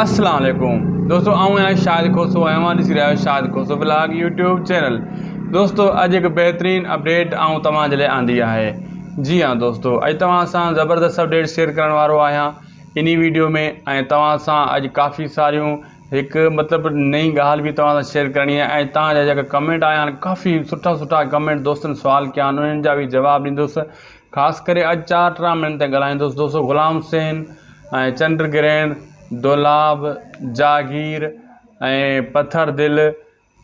اسلام عليڪم دوستو آئون آهيان شاهد کوسو ۽ اوهان ڏسي رهيا آهيو Shahid Khoso blog YouTube channel. دوستو اڄ هڪ بهترين اپڊيٽ آئون توهان جي لاء آندي آهي. جي ها دوستو اڄ توهان سان زبردست اپڊيٽ شيئر ڪرڻ وارو آهيان انهي ويڊيو ۾ ۽ توهان سان اڄ ڪافي ساريون هڪ مطلب نئين ڳالهه به توهان سان شيئر ڪرڻي آهي ۽ توهان جا جيڪا ڪمينٽ آيا آهن ڪافي سٺا سٺا ڪمينٽ دوستن سوال ڪيا آهن انهن جا به جواب ڏيندس. خاص ڪري اڄ چار ڊرامن تي ڳالهائيندس دوستو غلام حسين ۽ چنڊ گرهڻ، دولاب، جاگير ۽ پٿر دل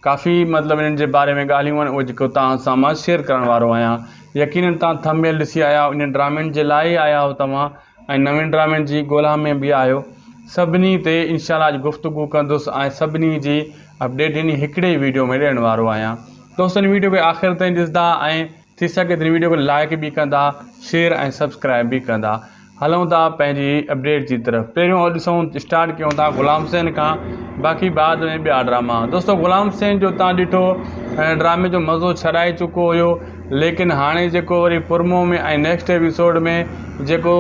ڪافي مطلب انهن جي باري ۾ ڳالهيون آهن اهي جيڪو توهان سان مان شيئر ڪرڻ وارو آهيان يقينن توهان ٿمبنيل ڏسي آيا آهيو انهن ڊرامن جي لاء ئي آيا آهيو توهان ۽ نوين ڊرامن جي ڳولا ۾ به آهيو سڀني تي انشاء الله اڄ گفتگو ڪندس ۽ سڀني جي اپڊيٽ انهي هڪڙي ئي ويڊيو ۾ ڏيڻ وارو آهيان دوستن ويڊيو کي آخر تائين ڏسندا ۽ ٿي سگهي ته ويڊيو کي لائڪ به ڪندا شيئر ۽ سبسڪرائب به ڪندا هلون ٿا پنهنجي اپڊيٽ جي طرف پهريون ڏسون اسٽارٽ ڪيون ٿا غلام حسين کان باقي بعد ۾ ٻيا ڊراما دوستو غلام حسين جو تان ڏٺو ڊرامي جو مزو ڇڏائي چڪو هيو ليڪن هاڻي جيڪو وري پرمو ۾ ۽ نيڪسٽ ايپيسوڊ ۾ جيڪو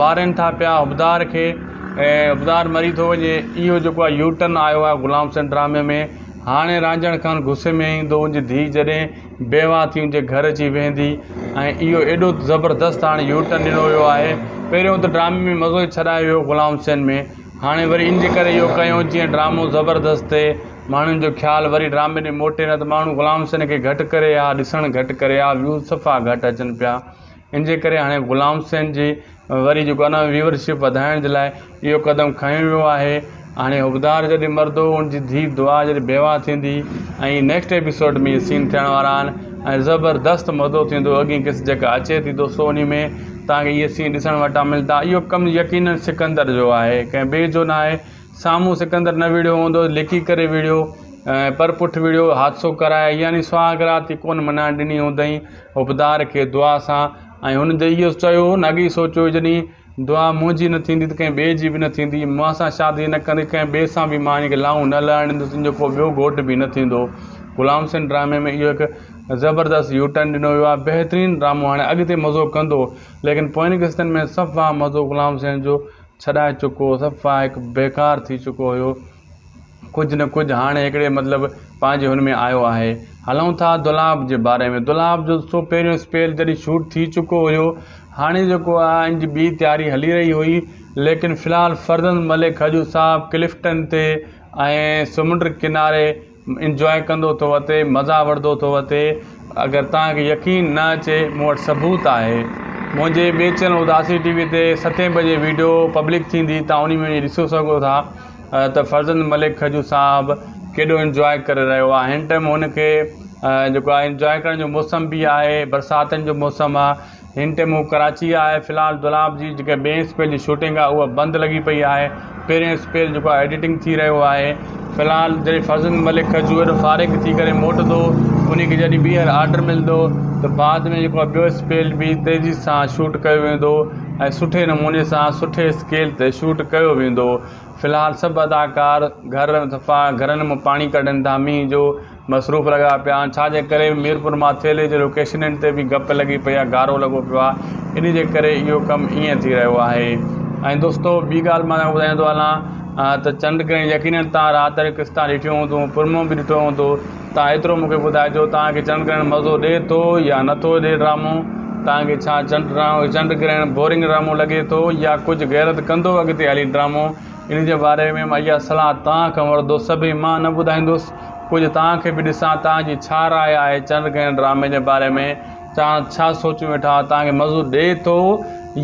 مارين ٿا پيا حبدار کي ۽ حبدار مري ٿو وڃي اهو جيڪو آهي يوٽرن آيو آهي غلام حسين ڊرامي ۾ هاڻي رانجهڻ خان غصي ۾ ايندو ان جي ڌيء جڏهن بيواهه ٿي ان جي گهر اچي ويهندي ۽ اهو ايڏو زبردست هاڻي يوٽرن ڏنو ويو آهي پهريون ته ڊرامي ۾ مزو ئي ڇڏائي ويو غلام حسين ۾ هاڻي وري ان جي ڪري اهو ڪيو جيئن ڊرامو زبردست ٿئي ماڻهن جو خيال وري ڊرامي ڏي موٽي نه ته ماڻهو غلام حسين کي گهٽ ڪري ها ڏسڻ گهٽ ڪري ها ويوز صفا گهٽ اچن پيا ان جي ڪري هاڻي غلام حسين جي وري جيڪو آهي نه ويور شپ وڌائڻ جي لاء اهو قدم کنيو ويو آهي هاڻي حبدار جڏهن مردو ان جي ڌيء دعا جڏهن بيواهه ٿيندي ۽ نيڪسٽ ايپيسوڊ ۾ اهي سين ٿيڻ وارا آهن ۽ زبردست مزو ٿيندو اڳين قسط جيڪا اچي ٿي دوستو انهي ۾ توهان کي اهي سين ڏسڻ وٽان ملدا اهو ڪم يقينن سڪندر جو آهي ڪنهن ٻئي جو نه آهي سامهون سڪندر نه وڙهيو هوندو لڪي ڪري وڙهيو ۽ پر پٺ وڙهيو حادثو ڪرائي يعني سهاڳ رات ئي ڪونه ملهائڻ ڏني هوندئين حبدار کي دعا سان ۽ هن جي اهو چيو هو نه اڳي ئي سوچيو هو جڏهن دعا منهنجي نه ٿيندي ته ڪنهن ٻئي جي به نه ٿيندي مان سان شادي نه ڪندي ڪنهن ٻئي سان به مان هن کي لائون نه لهڻ ڏيندس ان جو ڪو ٻيو گهوٽ به نه ٿيندو غلام حسين ڊرامي ۾ اهو هڪ زبردست يوٽرن ڏنو ويو آهي بهترين ڊرامو هاڻي اڳتي مزو ڪندو ليڪن پوين قسطن ۾ صفا مزو غلام حسين جو ڇڏائي چڪو هو صفا هڪ بيڪار ٿي چڪو هيو ڪجهه نه ڪجهه هاڻي هڪڙي مطلب پنهنجي هن ۾ آيو آهي. هلون ٿا دولاب جي باري ۾ دولاب جو سو پهريون اسپيل جڏهن شوٽ ٿي چڪو هيو هاڻي جيڪو آهي ان جي ٻي تياري هلي رهي هئي ليڪن في الحال فرزند ملڪ کجو صاحب ڪلفٽن تي ۽ سمنڊ ڪناري انجواء ڪندو ٿو وتي مزا وٺندو ٿو وتي اگر توهان کي يقين نه اچي مون وٽ ثبوت آهي منهنجي ٻئي چينل اداسي ٽي وي تي ستين بجي ويڊيو پبلڪ ٿيندي توهان انهي ۾ وڃي ڏسي سگهو ٿا ته فرزند ملڪ کجو صاحب ڪيڏو انجواء ڪري رهيو آهي هن ٽائيم هن کي جيڪو آهي انجواء ڪرڻ جو موسم به آهي برساتن جو موسم آهي هن ٽائيم هو ڪراچي آهي في الحال دولاب جي جيڪا ٻئين اسپيل جي شوٽنگ آهي اها بند لڳي پئي آهي پهرين اسپيل جيڪو آهي ايڊيٽنگ ٿي رهيو آهي في الحال جڏهن فرزند ملڪ کجو ايڏو فارغ ٿي ڪري موٽندو ان کي جڏهن ٻيهر آرڊر ملندو ته بعد ۾ جيڪو آهي ٻيو اسپيل به تيزي سان شوٽ ڪيو ويندو ۽ سٺي نموني سان سٺي اسڪيل تي شوٽ ڪيو ويندو في الحال سڀ اداڪار گهر صفا گهرن مان پاڻي ڪڍن ٿا مينهن جو مصروف لڳا پيا آهن ڇا جي ڪري ميرپور ماٿيلي جي لوڪيشنن تي به گپ لڳي پئي آهي گارو لڳو پيو آهي ان جي ڪري اهو ڪم ائين ٿي رهيو آهي ۽ دوستو ٻي ڳالهه مان ٻڌائيندو هلان ته چنڊ گرهڻ يقينن تان رات جون قسطا ڏٺيون هونديون پرمو به ڏٺو هوندو تان ايترو مونکي ٻڌائجو تان کي چنڊ گرهڻ مزو ڏي ٿو يا نٿو ڏي ڊرامو تان کي ڇا چنڊ چنڊ گرهڻ بورنگ ڊرامو لڳي ٿو يا ڪجهه غيرت ڪندو اڳتي هلي ڊرامو ان جي باري ۾ مان اها صلاح تان کان وٺندس سڀئي مان نه ٻڌائيندس ڪجهه تان کي به ڏسان تان جي ڇا راء آهي چنڊ گرهڻ ڊرامي جي باري ۾ تان ڇا سوچيون ويٺا آهيو تان کي مزو ڏي ٿو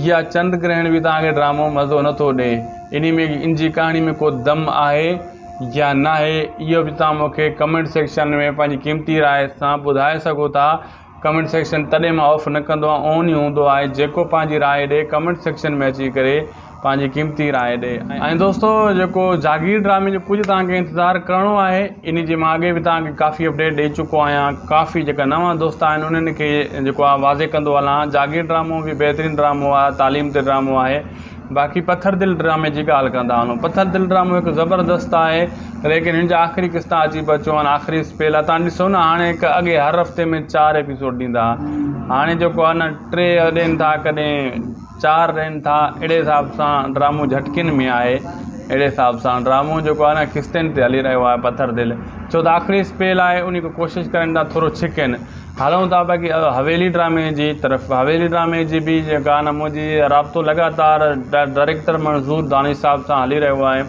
يا چنڊ گرهڻ به تان کي ڊرامو مزو نٿو ڏي انهي ۾ ان جي ڪهاڻي ۾ ڪو دم آهي يا ناهي اهو به توهان مون کي ڪمينٽ سيڪشن ۾ پنهنجي قيمتي راء سان ٻڌائي سگهو ٿا ڪمينٽ سيڪشن تڏهن مان آف نه ڪندو آهيان آن ئي هوندو آهي جيڪو پنهنجي راء ڏي ڪمينٽ سيڪشن ۾ اچي ڪري پنهنجي قيمتي راء ڏي. ۽ دوستو جيڪو جاگير ڊرامي جو ڪجهه توهان کي انتظار ڪرڻو آهي ان جي مان اڳي به توهان کي ڪافي اپڊيٽ ڏئي چڪو آهيان ڪافي جيڪا نوان دوست آهن انهن کي جيڪو آهي واضح ڪندو هلان جاگير ڊرامو به بهترين ڊرامو آهي تعليم تي ڊرامو آهي باقي پٿر دل ڊرامي جي ڳالهه ڪندا هلون پٿر دل ڊرامو هڪ زبردست آهي ليڪن هن جا آخري قسطا اچي بچو آهن آخري اسپيل آهي تان ڏسو نه هاڻي هڪ اڳي هر هفتي ۾ چار ايپيسوڊ ڏيندا هاڻي جيڪو آهي نه ٽي ڏين ٿا ڪڏهن چار ڏين ٿا اهڙي حساب سان ڊرامو جهٽڪن ۾ آهي اهڙي حساب سان ڊرامو جيڪو آهي نه قسطين تي هلي رهيو آهي پٿر دل ڇو ته آخري اسپيل آهي انهي کي ڪوشش ڪرن ٿا ٿورو ڇڪين هلون ٿا باقي حويلي ڊرامي جي طرف حويلي ڊرامي جي به جيڪا آهي نه منهنجي رابطو لڳاتار ڊائريڪٽر منظور دانش صاحب سان هلي رهيو آهي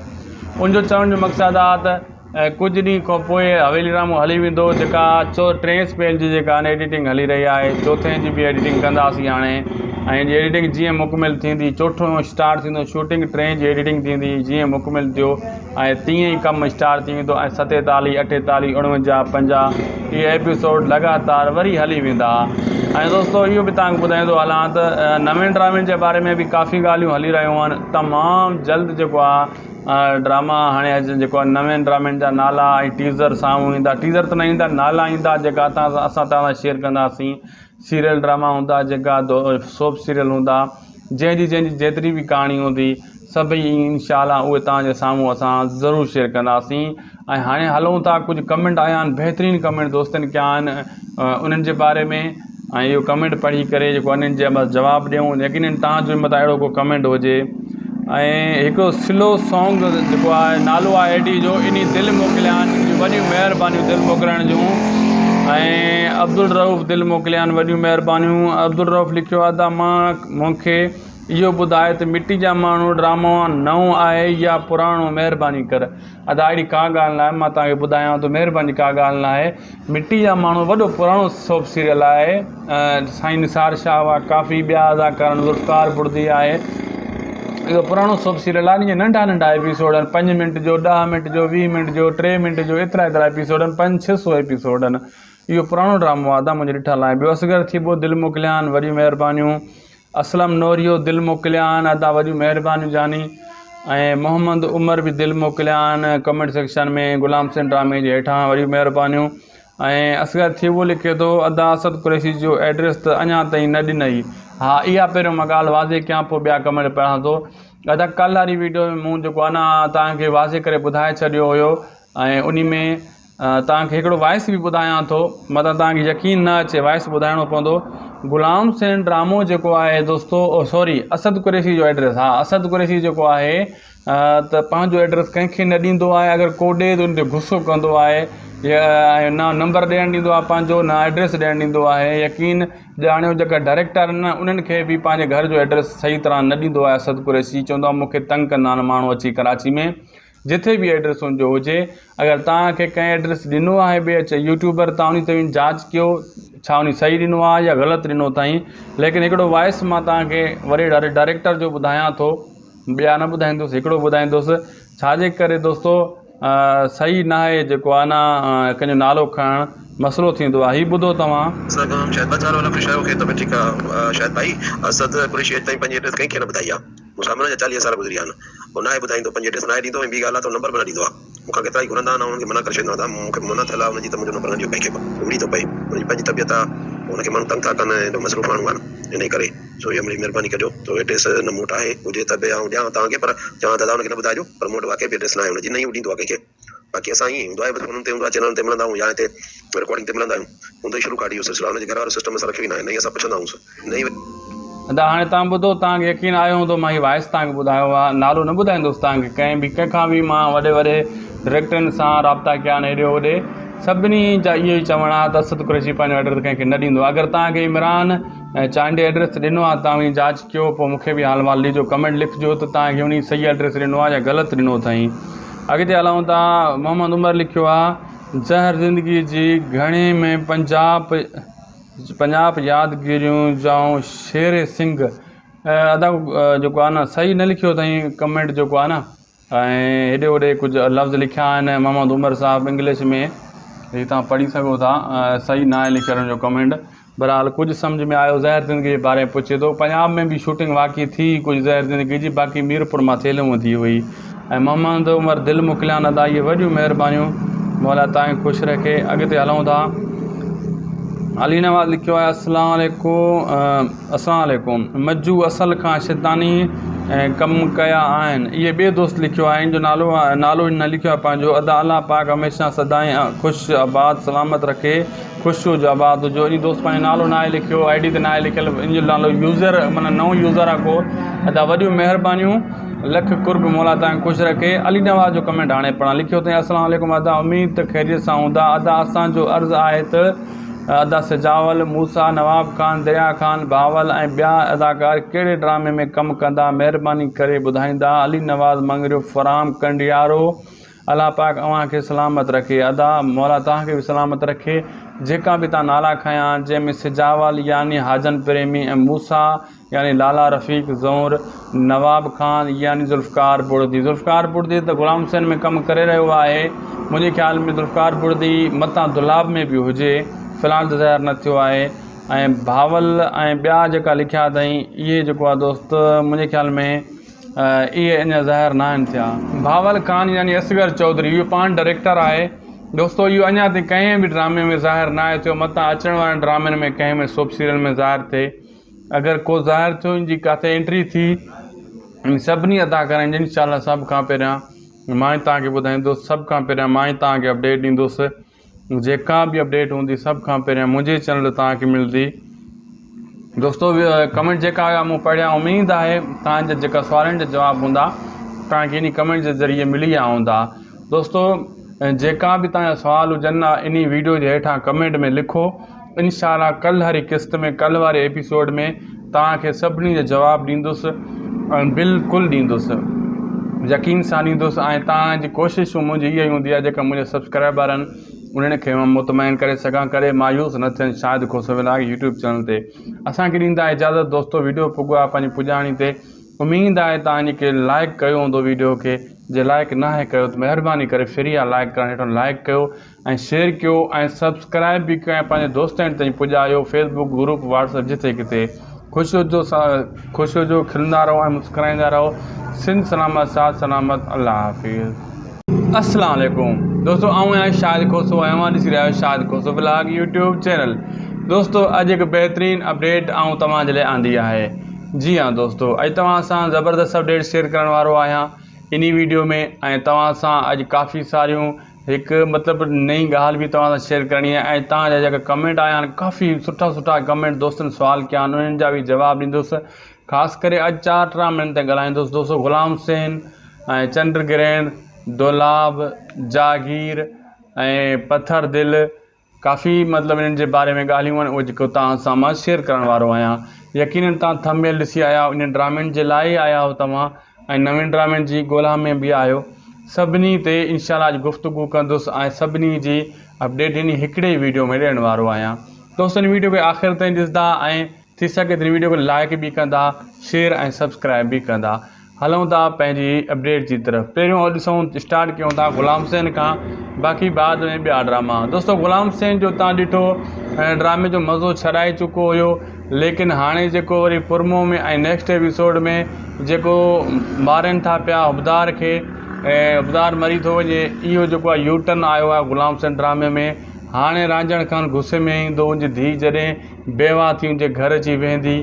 ان جو چوڻ جو مقصد آهي ته ۽ ڪجهه ڏينهن کان پوء حويلي ڊرامو هلي ويندو جيڪا چو ٽئين اسپيل جي جيڪا آهي ايڊيٽنگ هلي رهي آهي چوٿين جي به ايڊيٽنگ ڪنداسين هاڻي ۽ جي ايڊيٽنگ جيئن مڪمل ٿيندي چوٿون اسٽارٽ ٿيندو شوٽنگ ٽئين جي ايڊيٽنگ ٿيندي جيئن مڪمل ٿيو ۽ تيئن ئي ڪم اسٽارٽ ٿي ويندو ۽ ستيتاليهه اٺيتاليهه اڻونجاهه پنجاهه اهي ايپيسوڊ لڳاتار وري هلي ويندا ۽ دوستو اهو به تهانکي ٻڌائيندو هلان ته نوين ڊرامي جي باري ۾ به ڪافي ڳالهيون هلي رهيون آهن تمام جلد جيڪو آهي ڊراما هاڻي اڄ جيڪو آهي نوين ڊرامن جا نالا ۽ ٽيزر سامهون ايندا ٽيزر ته نه ايندا نالا ايندا جيڪا اسان اسان توهان سان شيئر ڪنداسين سيريل ڊراما هوندا جيڪا سوپ سيريل هوندا جنهن جي جنهن جي جيتري به ڪهاڻي هوندي سڀئي انشاء الله اهي توهان جي سامهون اسان ضرور شيئر ڪنداسين ۽ هاڻي هلون ٿا ڪجهه ڪمينٽ آيا آهن بهترين ڪمينٽ دوستن ڪيا آهن انهن جي باري ۾ ۽ اهو ڪمينٽ پڙهي ڪري جيڪو انهن جي بس جواب ڏيون يقينن تان جو متان اهڙو ڪو ڪمينٽ هجي ۽ هڪڙو سلو سانگ جيڪو آهي نالو آهي I D جو انهي دل موڪليان جون وڏيون مهربانيون دل موڪلڻ جون ۽ عبدالرئوف دل موڪليان وڏيون مهربانيون عبدالرئوف لکيو آهي ته مان مونکي اهو ٻڌاء ته مٽي جا ماڻهو ڊرامو نئون آهي يا پراڻو مهرباني ڪر ادا اهڙي ڪا ڳالهه ناهي مان توهان کي ٻڌايان ٿو مهرباني ڪا ڳالهه ناهي مٽي جا ماڻهو وڏو پراڻو سوپ سيريل آهي سائين نثار شاهه هئا ڪافي ٻيا اداڪار ذوالفقار بڙدي آهي اهو پراڻو سوپ سيريل آهي ان جا ننڍا ننڍا ايپيسوڊ آهن پنج منٽ جو ڏهه منٽ جو ويهه منٽ جو ٽي منٽ جو ايترا ايترا ايپيسوڊ آهن پنج ڇهه سو ايپيسوڊ آهن اهو پراڻو ڊرامو آهي ادا منهنجو ڏٺل آهي ٻيو اصغر ٿيٻو دل موڪليان وڏيون مهربانيون اسلم نوريو دل موڪليان ادا وڏيون مهربانيون جاني ۽ محمد عمر به دل موڪليان ڪمينٽ سيڪشن ۾ غلام حسين ڊرامي جي هيٺان وڏيون مهربانيون ۽ اصغر ٿيٻو لکي ٿو ادا اسد قريشي جو ايڊريس ته اڃا تائين نه ڏنئي ها اها پهريون مان ڳالهه واضح ڪيان پوء ٻيا ڪمينٽ پڙهان ٿو ادا ڪالهه واري ويڊيو ۾ مون جيڪو آهي نه توهان کي واضح ڪري ٻڌائي ڇڏيو هيو ۽ انهي ۾ توهان کي هڪڙو وائس به ٻڌايان ٿو متان توهان کي يقين نه اچي وائس ٻڌائڻو پوندو غلام حسين ڊرامو جيڪو آهي دوستو سوري اسد قريشي جو ايڊريس ها اسد قريشي جيڪو آهي ته پنهنجو ايڊريس ڪنهن کي نه ڏيندو آهي اگر ڪو ڏي ته ان تي غصو ڪندو آهي يا نه نمبر ڏيڻ ڏيندو آهي پنهنجو نه ايڊريس ڏيڻ ڏيندو آهي يقين ڄاڻيو جيڪا ڊائريڪٽر آهن نه انهن کي به پنهنجي گهر جو ايڊريس صحيح طرح نه ڏيندو آهي اسد قريشي چوندو آهي مون کي تنگ ڪندا آهن ماڻهو اچي ڪراچي ۾ جٿي به ايڊريس ان جو هجي اگر توهان کي ڪنهن ايڊريس ڏنو آهي ٻئي اچ يوٽيوبر تان انهي تي جاچ ڪيو ڇا انهي صحيح ڏنو آهي يا غلط ڏنو اٿائين ليڪن هڪڙو وائس مان توهان کي وري ڊائريڪٽر جو ٻڌايان ٿو ٻيا نه ٻڌائيندس هڪڙو ٻڌائيندس ڇا جي ڪري دوستو صحيح نه آهي جيڪو آهي نه ڪنهن جو نالو کڻڻ مسئلو ٿيندو آهي هي ٻڌو توهان. سلام شايد 2000 والا خوش آهيو خير طبيعت ٺيڪ آ شايد ڀائي اسد قريشي اڄ تائين پنهنجي ايڊريس ڪنهن کي نه ٻڌائي آ مون سان ملڻ جا 40 سال گذري ويا آهن هو ناهي ٻڌائيندو، پنهنجي ايڊريس ناهي ڏيندو ۽ ٻي ڳالهه آ ته هو نمبر به نه ڏيندو آ. مون کان ڪيترائي گهرندا آهن، آئون انهن کي منع ڪري ڇڏيندو آهيان ته مون کي منع ٿيل آ ان جي ته منهنجو نمبر نه ڏيو ڪنهن کي به. وڙهي ٿو پئي. هن جي پنهنجي طبيعت آ، هن کي ماڻهو تنگ ٿا ڪن ۽ ايڏو مصروف ماڻهو آ نه، انهي ڪري. سو اها منهنجي مهرباني ڪجو ته ايڊريس نه مون وٽ آهي، هجي ته به آئون ڏيان توهان کي پر چوان ته دادا هن کي نه ٻڌائجو، پر مون وٽ واقعي به ايڊريس ناهي هن جي، نه ئي هو ڏيندو آ ڪنهن کي. باقي اسان ائين ئي هوندو آهي بس فونن تي هوندو آهي چينلن تي ملندا آهيون يا هتي رڪارڊنگ تي ملندا آهيون هوندو ئي شروع کان وٺي اهو سلسلو آهي هن جي گهر وارو سسٽم اسان رکيو ئي ناهي نه ئي اسان پڇندا آهيونس نه ئي. ادا هاڻي توهان ٻڌو توهان کي يقين آيو هوندو مان هي وائس توهان کي ٻڌايو آهي نالو نه ٻڌائيندس توهان کي ڪنهن به ڪنهن کان به مان وڏي وڏي ڊائريڪٽرن سان رابطا ڪيا آهن هيڏي هوڏي سڀني جا اهو ئي چوڻ آهي ته اسد قريشي پنهنجو ايڊريس ڪنهن کي نه ڏيندو اگر توهان کي عمران چانڊيي ايڊريس ڏنو آهي توهان وڃي جاچ ڪيو پوء مون کي به حال وال ڏجو ڪمينٽ لکجو ته توهان کي انهي صحيح ايڊريس ڏنو آهي يا غلط ڏنو اٿائين اڳتي هلون ٿا محمد عمر لکيو آ زهر زندگي جي گهڻي ۾ پنجاب پنجاب يادگيريون جائون شير سنگهه ادا جيڪو آ نه صحيح نه لکيو اٿائين ڪمينٽ جيڪو آ نه ۽ هيڏي هوڏي ڪجهه لفظ لکيا آهن محمد عمر صاحب انگلش ۾ هي تان پڙهي سگهو ٿا صحيح ناهي لکيل ان جو ڪمينٽ بھرحال ڪجهه سمجهه ۾ آيو زهر زندگي جي باري ۾ پڇي ٿو پنجاب ۾ به شوٽنگ واقعي ٿي ڪجهه زهر زندگي جي باقي ميرپور مان ٿيلهون ٿي هئي ۽ محمد عمر دل موڪليان ادا اهي وڏيون مهربانيون مولا تائين خوش رکي اڳتي هلون ٿا علي نواز لکيو آهي السلام عليڪم السلام عليڪم مجو اصل کان شيطاني ڪم ڪيا آهن اهي ٻئي دوست لکيو آهي ان جو نالو نالو نه لکيو آهي پنهنجو ادا الله پاڪ هميشه سدائين خوش آباد سلامت رکي خوش هجو آباد هجو ان دوست پنهنجو نالو ناهي لکيو I D تي ناهي لکيل ان جو نالو يوزر معنيٰ نئون يوزر آ ڪو ادا وڏيون مهربانيون لک قرب مولا توهان کي خوش رکي. علي نواز جو ڪمينٽ هاڻي پڙهان لکيو اٿئي السلام عليڪم ادا اميد ته خيريت سان هوندا ادا اسان جو عرض آهي ته ادا سجاول، موسيٰ، نواب خان، دريا خان، بهاول ۽ ٻيا اداڪار ڪهڙي ڊرامي ۾ ڪم ڪندا مهرباني ڪري ٻڌائيندا علي نواز مڱريو فرام ڪنڊيارو الله پاڪ اوهان کي سلامت رکي ادا مولا توهان کي به سلامت رکي جيڪا به توهان نالا کنيا آهن جنهن ۾ سجاول يعني حاجن پريمي ۽ موسيٰ يعني لالا رفيق زئور، نواب خان يعني ذوالفقار بڙدي. ذوالفقار بڙدي ته غلام حسين ۾ ڪم ڪري رهيو آهي. منهنجي خيال ۾ ذوالفقار بڙدي متان دولاب ۾ به هجي. في الحال ته ظاهر نه ٿيو آهي ۽ بهاول ۽ ٻيا جيڪا لکيا اٿائين اهي جيڪو آهي دوست منهنجي خيال ۾ اهي اڃا ظاهر ناهن ٿيا. بهاول خان يعني اصغر چوڌري اهو پاڻ ڊائريڪٽر آهي. دوستو اهو اڃا تائين ڪنهن به ڊرامي ۾ ظاهر ناهي ٿيو متان اچڻ وارن ڊرامن ۾ ڪنهن ۾ سوپ سيريل ۾ ظاهر ٿئي. اگر ڪو ظاهر ٿيو ان جي ڪاٿي انٽري ٿي ۽ سڀني اداڪارن جي انشاء الله سڀ کان پهريان مان ئي توهان کي ٻڌائيندس سڀ کان پهريان مان ئي توهان کي اپڊيٽ ڏيندس جيڪا به اپڊيٽ هوندي سڀ کان پهريان منهنجي چينل تي توهان کي ملندي دوستو ڪمينٽ جيڪا آيا مون پڙهيا اميد آهي توهان جا جيڪا سوالن جا جواب هوندا توهان کي انهي ڪمينٽ جي ذريعي ملي ويا هوندا دوستو جيڪا به توهان جا سوال هجن انهي ويڊيو جي هيٺان ڪمينٽ ۾ لکو انشاء الله ڪلهه واري قسط ۾ ڪلهه واري ايپيسوڊ ۾ توهان کي سڀني جو جواب ڏيندس ۽ بلڪل ڏيندس يقين سان ڏيندس ۽ توهان جي ڪوشش منهنجي اها ئي هوندي آهي جيڪا منهنجا سبسڪرائبر آهن انهن کي مان مطمئن ڪري سگهان ڪڏهن مايوس نه ٿين Shahid Khoso vlog YouTube channel تي اسان کي ڏيندا اجازت دوستو ويڊيو پڳو آهي پنهنجي پڄاڻي تي اميد آهي توهان جي کي لائڪ ڪيو هوندو ويڊيو کي جي لائڪ ناهي ڪيو ته مهرباني ڪري فري آ لائڪ ڪرڻ هيٺون لائڪ ڪيو ۽ شيئر ڪيو ۽ سبسڪرائب به ڪيو ۽ پنهنجي دوستن تائين پڄايو Facebook group WhatsApp جٿي ڪٿي خوش هجو خوش هجو کلندا رهو ۽ مسڪرائيندا رهو سنڌ سلامت ساٿ سلامت الله حافظ. السلام عليڪم دوستو آئون آهيان شاهد کوسو ۽ اوهان ڏسي رهيا آهيو Shahid Khoso vlog YouTube channel دوستو اڄ هڪ بهترين اپڊيٽ آئون توهان جي لاء آندي آهي جي ها دوستو اڄ توهان سان زبردست اپڊيٽ شيئر ڪرڻ وارو آهيان انهي ويڊيو ۾ ۽ توهان سان اڄ ڪافي ساريون هڪ مطلب نئين ڳالهه به توهان سان شيئر ڪرڻي آهي ۽ توهان جا جيڪا ڪمينٽ آيا آهن ڪافي سٺا سٺا ڪمينٽ دوستن سوال ڪيا آهن انهن جا به جواب ڏيندس خاص ڪري اڄ چار ڊرامن تي ڳالهائيندس دوستو غلام حسين ۽ چنڊ گرهڻ دولاب جاگير ۽ پٿر دل ڪافي مطلب انهن جي باري ۾ ڳالهيون آهن اهي جيڪو توهان سان مان شيئر ڪرڻ وارو آهيان يقينن توهان ٿمب ميل ڏسي آيا آهيو انهن ڊرامن جي لاء ئي آيا آهيو توهان ۽ نوين ڊرامن جي ڳولا ۾ به آهيو سڀني تي انشاء الله اڄ گفتگو ڪندس ۽ سڀني جي اپڊيٽ انهي هڪڙي ئي ويڊيو ۾ ڏيڻ وارو آهيان دوستو ان ويڊيو کي آخر تائين ڏسندا ۽ ٿي سگهي ته ان ويڊيو کي لائڪ به ڪندا شيئر ۽ سبسڪرائب به ڪندا هلون ٿا پنهنجي اپڊيٽ جي طرف پهريون ڏسون اسٽارٽ ڪيون ٿا غلام حسين کان باقي بعد ۾ ٻيا ڊراما دوستو غلام حسين جو تان ڏٺو ڊرامي جو مزو ڇڏائي چڪو هيو ليڪن هاڻي جيڪو وري پرمو ۾ ۽ نيڪسٽ ايپيسوڊ ۾ جيڪو مارن ٿا پيا حبدار کي حبدار مري ٿو وڃي اهو جيڪو آهي يوٽرن آيو آهي غلام حسين ڊرامي ۾ هاڻي رانجهڻ خان غصي ۾ ايندو ان جي ڌيء جڏهن بيواهه ٿي ان جي گهر اچي ويهندي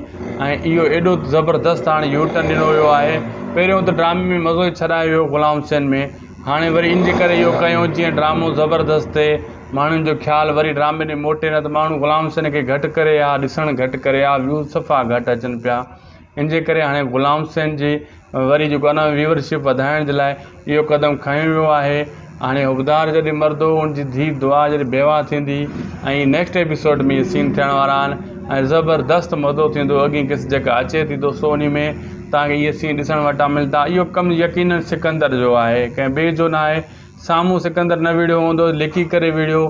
۽ اهو ايڏو زبردست هاڻي يوٽرن ڏنو ويو آهي پهريون ته ڊرامي ۾ مزو ئي ڇڏائي ويو غلام حسين ۾ هاڻي وري ان جي ڪري اهو ڪيو جيئن ڊرامو زبردست ٿئي ماڻهن جو خيال وري ڊرامي ڏي موٽي نه ته ماڻهو غلام حسين کي گهٽ ڪري ها ڏسڻ گهٽ ڪري ها ويوز صفا گهٽ اچن پيا ان جي ڪري هاڻي غلام حسين جي وري جيڪو آهي نه ويور شپ وڌائڻ جي لاء اهو قدم کنيو ويو آهي هاڻي حبدار جڏهن مردو ان جي ڌيء دعا جڏهن بيواهه ٿيندي ۽ نيڪسٽ ايپيسوڊ ۾ اهي سين ٿيڻ وارا آهن ۽ زبردست مزو ٿيندو اڳين قسط جيڪا اچي ٿي دوستو انهي ۾ توهان کي اهي سين ڏسڻ وٽان ملدا اهو ڪم يقينن سڪندر جو آهي ڪنهن ٻئي جو نه آهي سامهون سڪندر نه وڙهيو هوندو لڪي ڪري وڙهيو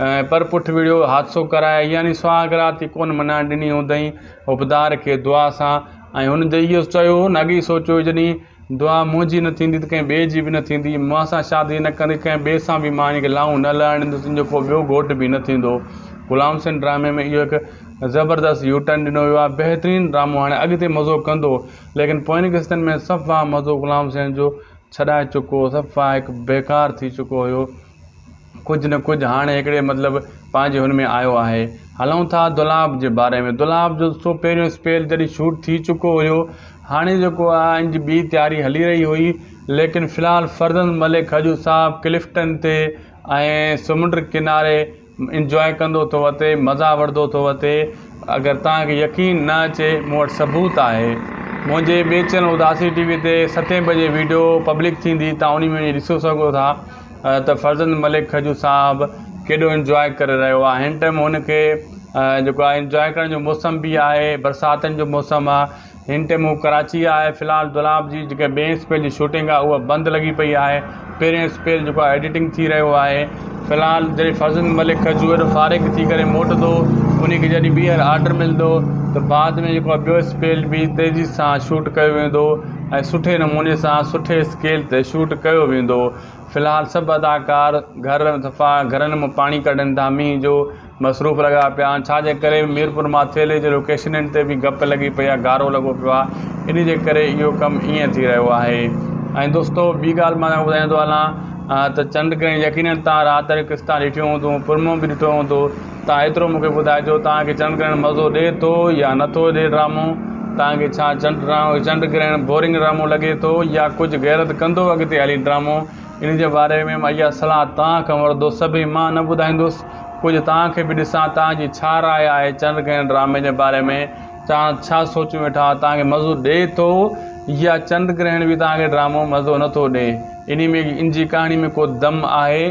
۽ پر پٺ وڙهيو حادثو ڪرائي يعني سهاڳ رات ئي ڪونه ملهائڻ ڏني هوندئين حبدار کي دعا سان ۽ هن جي اهو چيو هو نه اڳي ئي سوچيو هو جڏهن دعا منهنجي نه ٿيندي ته ڪنهن ٻئي جي به نه ٿيندي، مان سان شادي نه ڪندي ڪنهن ٻئي سان به مان هن کي لائون نه لهڻ ڏيندس ان جو ڪو ٻيو گهوٽ به نه ٿيندو. غلام حسين ڊرامي ۾ اهو هڪ زبردست يوٽرن ڏنو ويو آهي بهترين ڊرامو هاڻي اڳتي مزو ڪندو ليڪن پوين قسطن ۾ صفا مزو غلام حسين جو ڇڏائي چڪو هو صفا هڪ بيڪار ٿي چڪو هيو. ڪجهه نه ڪجهه هاڻي هڪڙي مطلب پنهنجي هن ۾ آيو آهي. هلون ٿا دولاب جي باري ۾ دولاب جو سو پهريون اسپيل جڏهن شوٽ ٿي چڪو هيو هاڻي جيڪو آهي ان جي ٻي تياري هلي رهي هئي ليڪن في الحال فرزند ملڪ کجو صاحب ڪلفٽن تي ۽ سمنڊ ڪناري انجواء ڪندو ٿو وتي مزا وٺندو ٿو وتي اگر توهان کي يقين نه اچي مون وٽ ثبوت آهي منهنجي ٻئي چينل اداسي ٽي وي تي ستين بجي ويڊيو پبلڪ ٿيندي تان انهي ۾ وڃي ڏسي سگهو ٿا ته فرزند ملڪ کجو صاحب ڪيڏو انجواء ڪري رهيو آهي هن ٽائيم هن کي جيڪو آهي انجواء ڪرڻ جو موسم به آهي برساتن جو موسم آهي هن ٽيم هو ڪراچي آهي في الحال دولاب جي جيڪا ٻئين اسپيل جي شوٽنگ آهي اها بند لڳي پئي آهي پهرين اسپيل جيڪو آهي ايڊيٽنگ ٿي رهيو آهي في الحال جڏهن فرزند ملڪ کجو ايڏو فارغ ٿي ڪري موٽندو ان کي جڏهن ٻيهر آرڊر ملندو ته بعد ۾ جيڪو آهي ٻيو اسپيل به تيزي سان شوٽ ڪيو ويندو ۽ سٺي نموني سان سٺي اسڪيل تي شوٽ ڪيو ويندو في الحال سڀ اداڪار گهر صفا گهرن مان پاڻي ڪڍن ٿا مينهن جو مصروف لڳا پيا آهن ڇا جي ڪري ميرپور ماٿيلي جي لوڪيشنن تي به گپ لڳي پئي آهي گارو لڳو پيو آهي ان جي ڪري اهو ڪم ائين ٿي رهيو آهي ۽ دوستو ٻي ڳالهه مان ٻڌائيندو هلان ته چنڊ گرهڻ يقينن تان رات جون قسطا ڏٺيون هونديون پرمو به ڏٺو هوندو تان ايترو مونکي ٻڌائجو تان کي چنڊ گرهڻ مزو ڏي ٿو يا نٿو ڏي ڊرامو تان کي ڇا چنڊ چنڊ گرهڻ بورنگ ڊرامو لڳي ٿو يا ڪجهه غيرت ڪندو اڳتي هلي ڊرامو ان جي باري ۾ مان اها صلاح توهان کان وٺندس، سڀئي مان نه ٻڌائيندس، ڪجهه توهان کي به ڏسان توهان جي ڇا راء آهي چنڊ گرهڻ ڊرامي جي باري ۾ توهان ڇا سوچيون ويٺا آهيو توهان کي مزو ڏئي ٿو يا چنڊ گرهڻ به توهان کي ڊرامو مزو نه ٿو ڏئي انهي ۾ ان جي ڪهاڻي ۾ ڪو دم آهي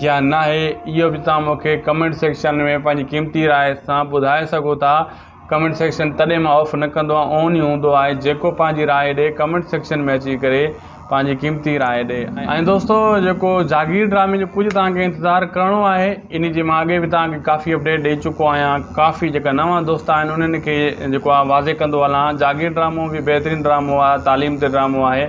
يا ناهي اهو به توهان مون کي ڪمينٽ سيڪشن ۾ پنهنجي قيمتي راء سان ٻڌائي سگهو ٿا. ڪمينٽ سيڪشن تڏهن مان آف نه ڪندو آهيان آن ئي هوندو آهي جيڪو پنهنجي راء ڏي ڪمينٽ سيڪشن ۾ اچي ڪري پنهنجي قيمتي راء ڏي. ۽ دوستو جيڪو جاگير ڊرامي جو ڪجهه توهان کي انتظار ڪرڻو آهي انهي جي مان اڳي به توهان کي ڪافي اپڊيٽ ڏئي چڪو آهيان ڪافي جيڪا نوان دوست آهن انهن کي جيڪو آهي واضح ڪندو هلان جاگير ڊرامو به بهترين ڊرامو آهي تعليم تي ڊرامو آهي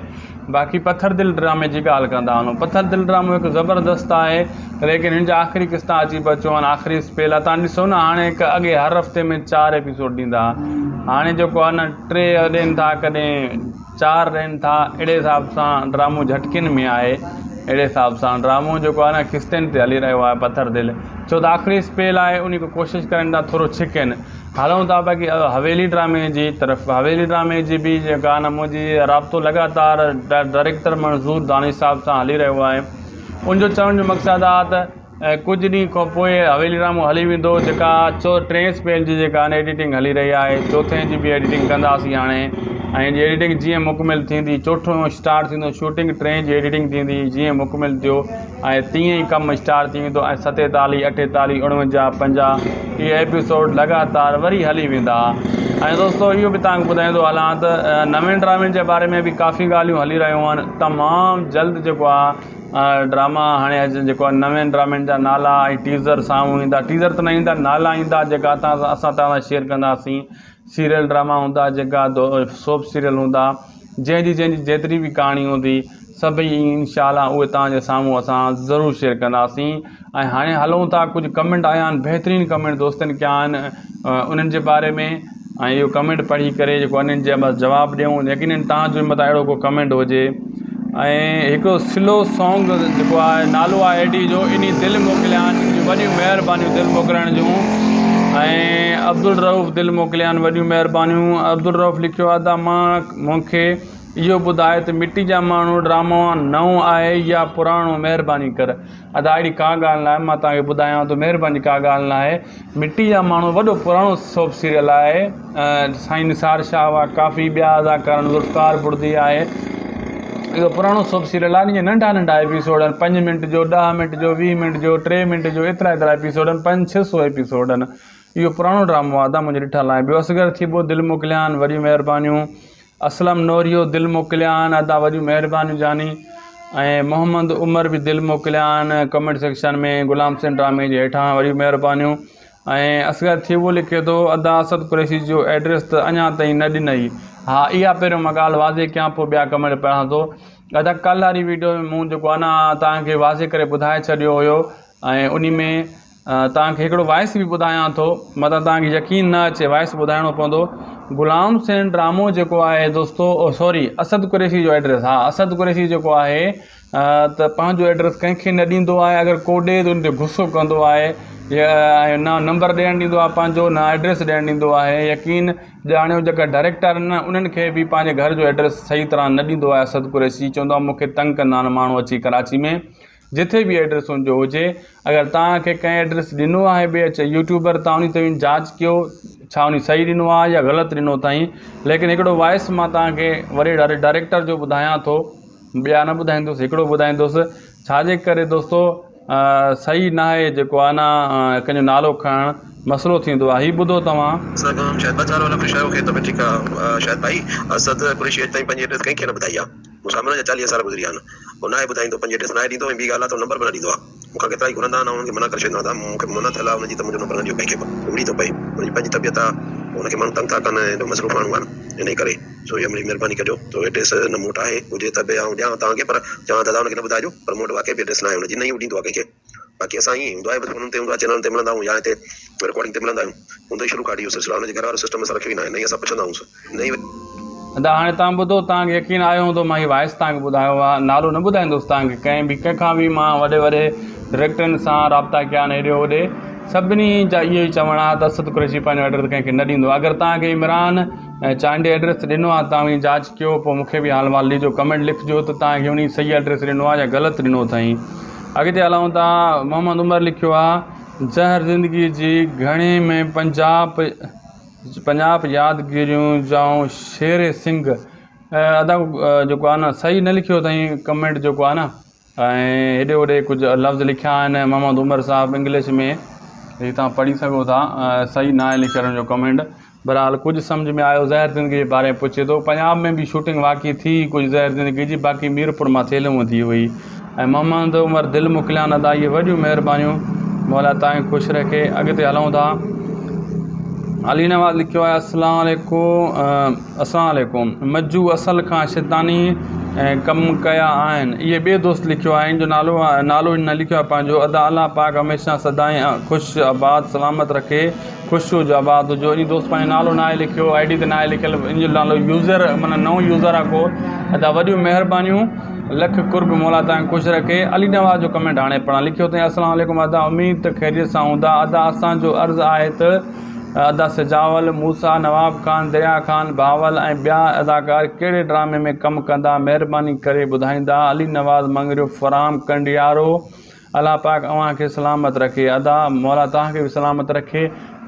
باقي پٿر دل ڊرامي جي ڳالهه ڪندا هلون پٿر دل ڊرامو هڪ زبردست آهي ليڪن هن جا آخري قسطا اچي پهچو آهن آخري اسپيل آهي تان ڏسو نه هاڻي هڪ اڳي هر هفتي ۾ چار ايپيسوڊ ڏيندا هاڻي جيڪو آهي نه ٽي ڏين ٿا ڪڏهن چار ڏين ٿا اهڙي حساب سان ڊرامو جهٽڪن ۾ آهي اهڙي حساب سان ڊرامو جيڪو آهي نه قسطن تي هلي رهيو آهي پٿر دل ڇو ته آخري اسپيل آهي ان کي ڪوشش ڪرن ٿا ٿورو ڇڪين هلون ٿا باقي حويلي ڊرامي جي طرف حويلي ڊرامي جي به جيڪا نه منهنجي رابطو لڳاتار ڊائريڪٽر منظور دانش صاحب سان هلي رهيو آهي ان جو چوڻ جو مقصد آهي ته ڪجهه ڏينهن کان پوء حويلي ڊرامو هلي ويندو جيڪا چو ٽئين اسپيل جي جيڪا آهي ايڊيٽنگ هلي رهي آهي چوٿين جي به ايڊيٽنگ ڪنداسين هاڻي ۽ جي ايڊيٽنگ جيئن مڪمل ٿيندي چوٿون اسٽارٽ ٿيندو شوٽنگ ٽئين جي ايڊيٽنگ ٿيندي جيئن مڪمل ٿيو ۽ تيئن ئي ڪم اسٽارٽ ٿي ويندو ۽ ستيتاليهه، اٺيتاليهه، اڻونجاهه، 50 اهي ايپيسوڊ لڳاتار وري هلي ويندا. ۽ دوستو اهو به توهان کي ٻڌائيندو هلان ته نوين ڊرامن جي باري ۾ به ڪافي ڳالهيون هلي رهيون آهن تمام جلد جيڪو آهي ڊراما هاڻي جيڪو آهي نوين ڊرامن جا نالا ۽ ٽيزر سامهون ايندا ٽيزر ته نه ايندا نالا ايندا جيڪا اسان توهان سان شيئر ڪنداسين سيريل ڊراما هوندا جيڪا سوپ سيريل هوندا جنهن جي جنهن جي جيتري به ڪهاڻي هوندي سڀئي انشاء الله اهي توهان جي سامهون اسان ضرور شيئر ڪنداسين ۽ هاڻي هلون ٿا ڪجهه ڪمينٽ آيا آهن بهترين ڪمينٽ دوستن ڪيا آهن انهن جي باري ۾ ۽ اهو ڪمينٽ پڙهي ڪري جيڪو انهن جي بس جواب ڏيون يقينن توهان جو متان اهڙو ڪو ڪمينٽ هجي ۽ هڪڙو سلو سانگ جيڪو آهي نالو آهي I D جو انهي دل موڪليا آهن ان جون وڏيون مهربانيون دل موڪلڻ جون ۽ عبدالرئوف دل موڪليا آهن وڏيون مهربانيون عبدالرئوف لکيو آهي ته مان مونکي اهو ٻڌاء ته مٽي جا ماڻهو ڊرامو نئون آهي يا پراڻو مهرباني ڪر ادا اهڙي ڪا ڳالهه ناهي مان توهان کي ٻڌايان ٿو مهرباني ڪا ڳالهه ناهي مٽي جا ماڻهو وڏو پراڻو سوپ سيريل آهي سائين نثار شاهه هئا ڪافي ٻيا اداڪار ذوالفقار بڙدي آهي اهو پراڻو سوپ سيريل آهي ان جا ننڍا ننڍا ايپيسوڊ آهن پنج منٽ جو ڏهه منٽ جو 20 منٽ جو 3 منٽ جو ايترا ايترا ايپيسوڊ آهن پنج ڇهه سو ايپيسوڊ آهن اهو پراڻو ڊرامو آهي ادا منهنجو ڏٺل آهي ٻيو اصغر ٿيٻو دل موڪليان وڏيون مهربانيون اسلم نوريو دل موڪليان ادا وڏيون مهربانيون جاني ۽ محمد عمر به دل موڪليان ڪمينٽ سيڪشن ۾ غلام حسين ڊرامي جي هيٺان وڏيون مهربانيون ۽ اصغر ٿيٻو لکي ٿو ادا اسد قريشي جو ايڊريس ته اڃا تائين نه ڏنئي ها اها پهريون مان ڳالهه واضح ڪيان پوء ٻيا ڪمينٽ پڙهان ٿو ادا ڪالهه واري ويڊيو ۾ مون جيڪو آهي نه توهان کي واضح ڪري ٻڌائي ڇڏيو هيو ۽ انهي ۾ توهان کي هڪڙو وائس به ٻڌايان ٿو متان توهان کي يقين نه اچي وائس ٻڌائڻو پوندو غلام حسين ڊرامو جيڪو آهي دوستو سوري اسد قريشي جو ايڊريس ها اسد قريشي جيڪو آهي ته پنهنجو ايڊريس ڪنهن کي نه ڏيندو آهي اگر ڪو ڏي ته ان تي غصو ڪندو آهي يا نه نمبر ڏيڻ ڏيندو آهي پنهنجو نه ايڊريس ڏيڻ ڏيندو آهي يقين ڄاڻيو جيڪا ڊائريڪٽر آهن نه انهن کي به پنهنجي گهر جو ايڊريس صحيح طرح نه ڏيندو آهي اسد قريشي چوندو آهي مون کي تنگ ڪندا آهن ماڻهو اچي ڪراچي ۾ جٿي به ايڊريس ان جو هجي اگر توهان کي ڪنهن ايڊريس ڏنو آهي ٻئي اچ يوٽيوبر تان انهي تي جاچ ڪيو ڇا انهي صحيح ڏنو آهي يا غلط ڏنو اٿائين ليڪن هڪڙو وائس مان توهان کي وري ڊائريڪٽر جو ٻڌايان ٿو ٻيا نه ٻڌائيندس هڪڙو ٻڌائيندس ڇاجي ڪري دوستو صحيح ناهي جيڪو آهي نه ڪنهن جو نالو کڻڻ مسئلو ٿيندو آهي هي ٻڌو توهان. اسان کان شايد 2000 والا خوش آهيو خير ته ٺيڪ آ شاهد ڀائي اسد قريشي اڄ تائين پنهنجي ايڊريس ڪنهن کي نه ٻڌائي آ مون سان هن جا 40 سال گذري ويا آهن هو ناهي ٻڌائيندو پنهنجي ايڊريس ناهي ڏيندو ۽ ٻي ڳالهه آ ته نمبر به نه ڏيندو آ مون کان ڪيترائي گهرندا آهن آئون انهن کي منع ڪري ڇڏيندو آهيان ته مون کي منع ٿيل آ ان جي ته منهنجو نمبر نه ڏيو ڪنهن کي به وڙهي ٿو پئي ان جي پنهنجي طبيعت آ ان کي ماڻهو تنگ ٿا ڪن ۽ ايڏو مصروف ماڻهو آ نه انهي ڪري سو اها منهنجي مهرباني ڪجو ته ايڊريس نه مون وٽ آهي هجي ته به آئون ڏيان توهان کي پر چوان ته دادا ان کي نه ٻڌائجو پر مون وٽ واقعي به ايڊريس ناهي ان جي نه ئي هو ڏيندو آ ڪنهن کي باقي اسان ائين ئي هوندو آهي بس فونن تي هوندو آهي چينلن تي ملندا آهيون يا هتي رڪارڊنگ تي ملندا آهيون هوندو ئي شروع کان وٺي اهو سلسلو آهي ان جي گهر وارو سسٽم اسان رکيو ئي ناهي نه ئي اسان پڇندا آهيونس نه ئي ادا هاڻي توهان ٻڌو توهان کي يقين آيو هوندو مان هي وائس توهان کي ٻڌايو آهي نالو نه ٻڌائيندس توهان کي ڪنهن به ڪنهن کان به مان وڏي وڏي ڊائريڪٽرن سان رابطا ڪيا آهن هيڏي هوڏي سڀني جا اهو ئي چوڻ آهي ته اسد قريشي پنهنجو ايڊريس ڪنهن کي نه ڏيندو اگر توهان کي عمران چانڊيي ايڊريس ڏنو آهي توهان وڃي جاچ ڪيو پوء مون کي به حال احوال ڏجو ڪمينٽ لکجو ته توهان کي انهي صحيح ايڊريس ڏنو آهي يا غلط ڏنو اٿائين اڳتي هلون ٿا محمد عمر لکيو آ زهر زندگي جي گهڻي ۾ پنجاب پنجاب يادگيريون جائون شير سنگهه ادا جيڪو آ نه صحيح نه لکيو اٿائين ڪمينٽ جيڪو آ نه ۽ هيڏي هوڏي ڪجهه لفظ لکيا آهن محمد عمر صاحب انگلش ۾ هي تان پڙهي سگهو ٿا صحيح نه آهي لکيل ان جو ڪمينٽ بھرحال ڪجهه سمجهه ۾ آيو زهر زندگي جي باري ۾ پڇي ٿو پنجاب ۾ به شوٽنگ واقعي ٿي ڪجهه زهر زندگي جي باقي ميرپور مان ٿيلهون ٿي هئي ۽ محمد عمر دل موڪليان ادا اهي وڏيون مهربانيون مولا تائين خوش رکي اڳتي هلون ٿا علي نواز لکيو آهي السلام عليڪم السلام عليڪم مجو اصل کان شيطاني ڪم ڪيا آهن اهي ٻئي دوست لکيو آهي ان جو نالو نالو نه لکيو آهي پنهنجو ادا الله پاڪ هميشه سدائين خوش آباد سلامت رکي خوش هجو آباد هجو ان دوست پنهنجو نالو ناهي لکيو I D تي ناهي لکيل ان جو نالو يوزر معنی نئون يوزر آ ڪو ادا وڏيون مهربانيون لک قرب مولا تان خوش رکي علي نواز جو ڪمينٽ هاڻي پڙهان لکيو اٿئي السلام عليڪم ادا اميد ته خيريت سان هوندا ادا اسان جو عرض آهي ته ادا سجاول موسيٰ نواب خان دريا خان بهاول ۽ ٻيا اداڪار ڪهڙي ڊرامي ۾ ڪم ڪندا مهرباني ڪري ٻڌائيندا علي نواز مڱريو فرام ڪنڊيارو الله پاڪ اوهان کي سلامت رکي. ادا مولا توهان کي به سلامت رکي.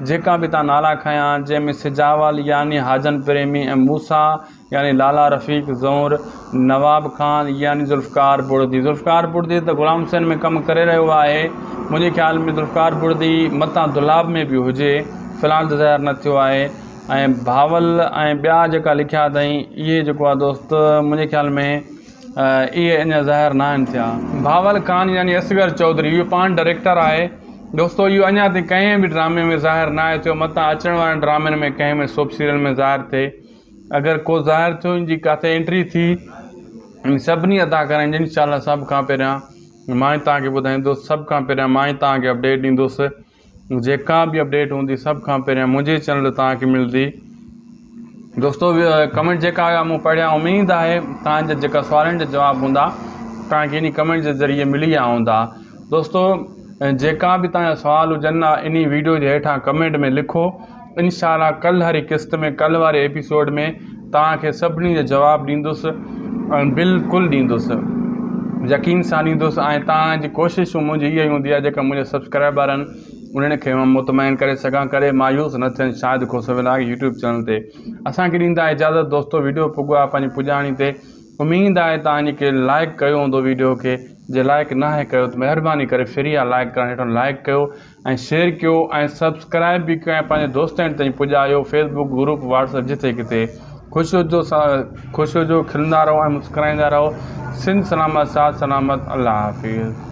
جيڪا به توهان نالا کنيا آهن جنهن ۾ سجاول يعني حاجن پريمي ۽ موسيٰ يعني لالا رفيق زئور، نواب خان يعني ذوالفقار بڙدي. ذوالفقار بڙدي ته غلام حسين ۾ ڪم ڪري رهيو آهي. منهنجي خيال ۾ ذوالفقار بڙدي متان دولاب ۾ به هجي في الحال ته ظاهر نه ٿيو آهي ۽ بهاول ۽ ٻيا جيڪا لکيا اٿائين اهي جيڪو آهي دوست منهنجي خيال ۾ اهي اڃا ظاهر ناهن ٿيا. بهاول خان يعني اصغر چوڌري اهو پاڻ ڊائريڪٽر آهي دوستو اهو اڃا تائين ڪنهن به ڊرامي ۾ ظاهر ناهي ٿيو متان اچڻ وارن ڊرامن ۾ ڪنهن ۾ سوپ سيريل ۾ ظاهر ٿئي اگر ڪو ظاهر ٿيو ان جي ڪاٿي انٽري ٿي ان سڀني اداڪارن جي انشاء الله سڀ کان پهريان مان ئي توهان کي ٻڌائيندس سڀ کان پهريان مان ئي توهان کي اپڊيٽ ڏيندس جيڪا به اپڊيٽ هوندي سڀ کان پهريان منهنجي چينل تي توهان کي ملندي دوستو ڪمينٽ جيڪا آيا مون پڙهيا اميد آهي توهان جا جيڪا سوالن جا جواب هوندا توهان کي انهي ڪمينٽ جي ذريعي ملي ويا هوندا دوستو جيڪا به توهان جا سوال هجن انهي ويڊيو جي هيٺان ڪمينٽ ۾ لکو انشاء الله ڪلهه واري قسط ۾ ڪلهه واري ايپيسوڊ ۾ توهان کي سڀني جو جواب ڏيندس ۽ بلڪل ڏيندس يقين سان ڏيندس ۽ توهان جي ڪوشش منهنجي اها ئي هوندي آهي جيڪا منهنجا سبسڪرائبر آهن انهن کي مان مطمئن ڪري سگهان ڪڏهن مايوس نه ٿين Shahid Khoso vlog YouTube channel تي اسان کي ڏيندا اجازت دوستو ويڊيو پڳو آهي پنهنجي پڄاڻي تي اميد آهي توهان جي کي لائڪ ڪيو هوندو ويڊيو کي جي لائڪ ناهي ڪيو ته مهرباني ڪري فري آهي لائڪ ڪرڻ هيٺان لائڪ ڪيو ۽ شيئر ڪيو ۽ سبسڪرائب به ڪيو ۽ پنهنجي دوستن تائين پڄايو Facebook group WhatsApp جٿي ڪٿي خوش هجو خوش هجو کلندا رهو ۽ مسڪرائيندا رهو سنڌ سلامت ساٿ سلامت الله حافظ.